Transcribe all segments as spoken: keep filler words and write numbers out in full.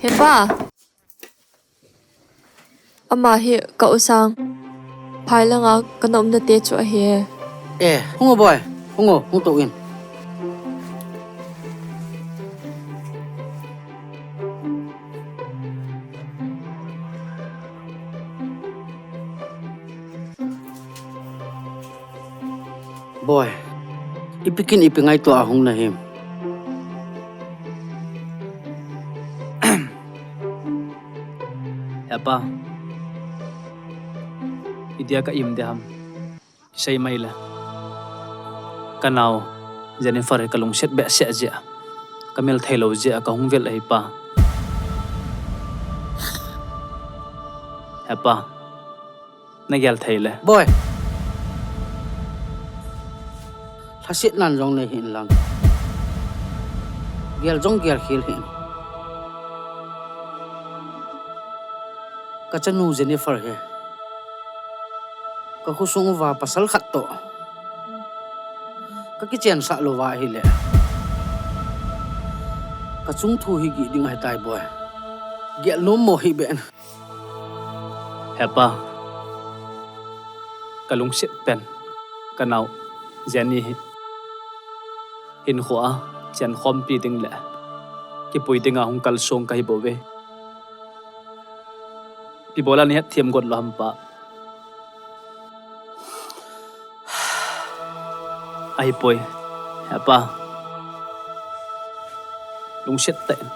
Hepa. Ama hi ka u sang. Phai langa ka na umna te chu ahi. Eh, hung o boy. Hung o, hung to in. Boy, ipi kin ipi ngaito a hung na him? Hepa, idia ka im de ham. Kisei mai le. Ka nao, Jennifer hi ka lungset behseh jeh a, ka mel thei lou jeh a ka hung vel ahi pa. Hepa, na gel thei le. Boy. Lhasetnan jong nei hih in lang. Gel jong gel khel hih in. Ka chanu Jennifer hi ka khosung uva pasal khat toh ka kichensah louva ahile, ka chungthu hi gih ding ahitai boy. Gel nom mo hih beh in. Hepa, ka lungset pen ka nao Jenny hi hinkhoa chenkhompi ding le kipui dinga hung kalsong kahi bouve. Ipi bola na hetthem got lou ham pa? Ahipoi, hepa. Lungset tah in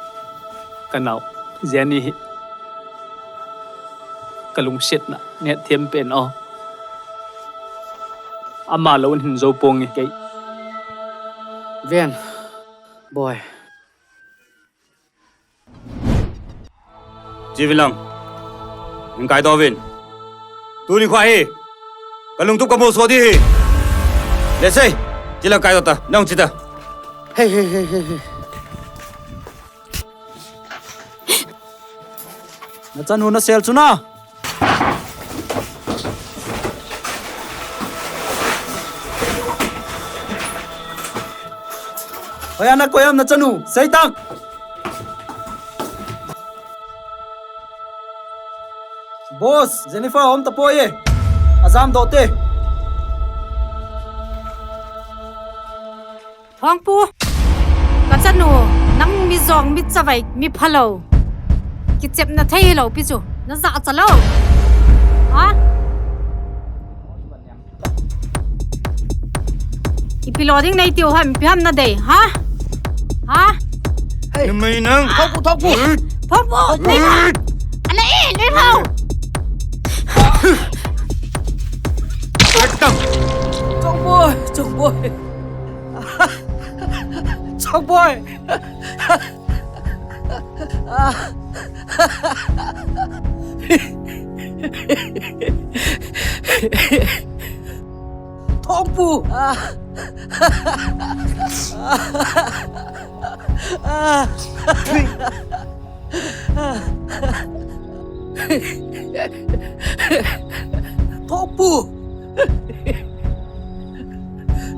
ka nao Jenny hi ka lungsetna na hetthem peh in o. Ama lou in hin jou ponge kei. Ven, boy. Chi vin lang. Nang kaidoh vin. Tuni khoa hi ka lungtup ka molso ding ahi. Lesei, chi lang kaidoh ta, nang chi ta. Hei, hei, hei, hei, hei. Na chanu na sel chu na. Hoiya na koi ham na chanu, sei tang. Boss, Jennifer aum tapoi e. Ajam doh te. Thongpu, ka chanu, nang mi jong, mi chavai, mi phalou. Kichepna thei hilou pi chu, na jachat lou. Ha? Ipi lo ding nei tiu ham, ipi ham na dei, ha? Ha? Hei. Numei nang. Thongpu, Thongpu. Thongpu, nei ha. Ana e, nei ha. Chongboi, Chongboi. Chongboi. Thongpu. Thongpu.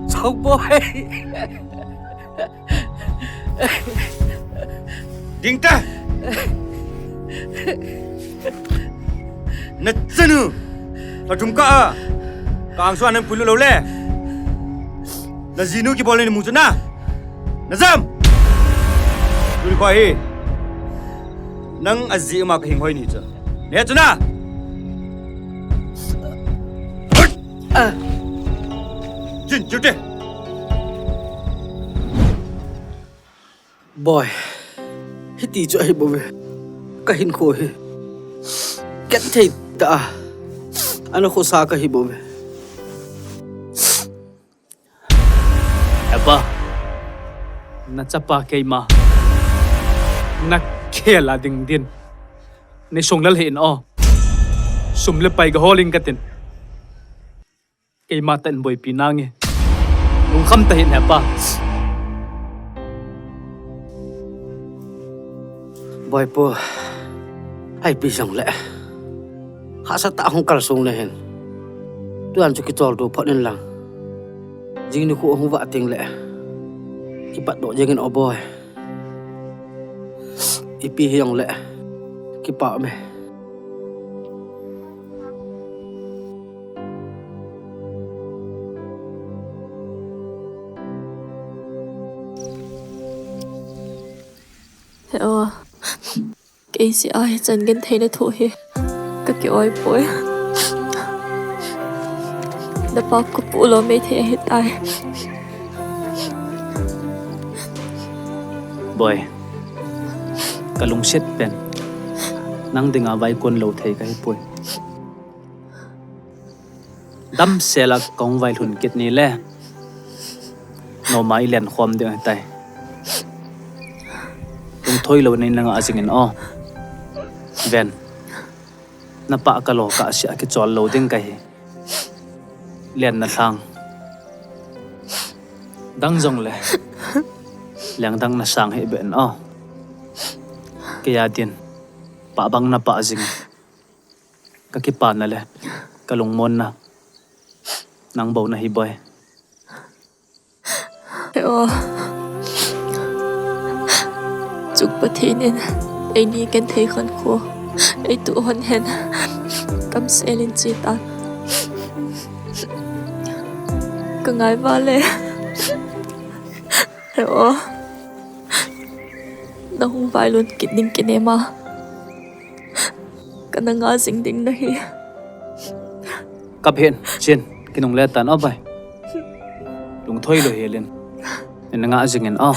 Chongboi. Ding ta. Na chanu. Lhathum kah a ka angsuh a nang puilut lou le, na jinu kibol nei mu chu na. Na jam. Tuni khoa hi nang ajeh ma ka hing hoi ni chu. Ne chu na. Chin, chute. Boy, hiti chu ahi bouve. Ka hinkho hi ken thei tah a ana khosa kahi bouve. Hepa, na chapa keima na khel a ding din nei song lel hih in o. Sum le pai ka hol ing katin. Keima tah in boipi nange. Lungkham tah hih in hepa. Boipu, ipi jongle hahsa tah a hung kalsong nahin. Tujan chu kicholdo phot in lang. Jing nikho hung vah teng le kipatdoh jeng in o boi. Ipi hijongle kipah me. He o, kei jeh a hichan gentheina thoh hi ka ki-oi poi. Na pa ka pu lo mei thei ahitai. Boi, ka lungset pen nang dinga vaikon lou thei ka hi poi. Damsel a ka hung vailhun kit ni le, noma i len khom ding ahitai. Lungthoi lou in na ngah jing in o. Ven, na pa ka lo kah seh a kichol lou ding ka hi. Len na lhang. Dang jongle leng dang na sang hih beh in o. Kei a din pah bang na pah jing. Ka kipana le ka lungmonna nang bou na hi boi. He o, chuk Pathen in eini genthei khankho eituh hon hen, damsel in che tan. Ka ngai vale. He o, na hung vailhun kit ding kinem a ka na ngah jing ding na hi. Kap hen, chen, kinungle tan o boi. Lungthoi lou hel in na ngah jing in o.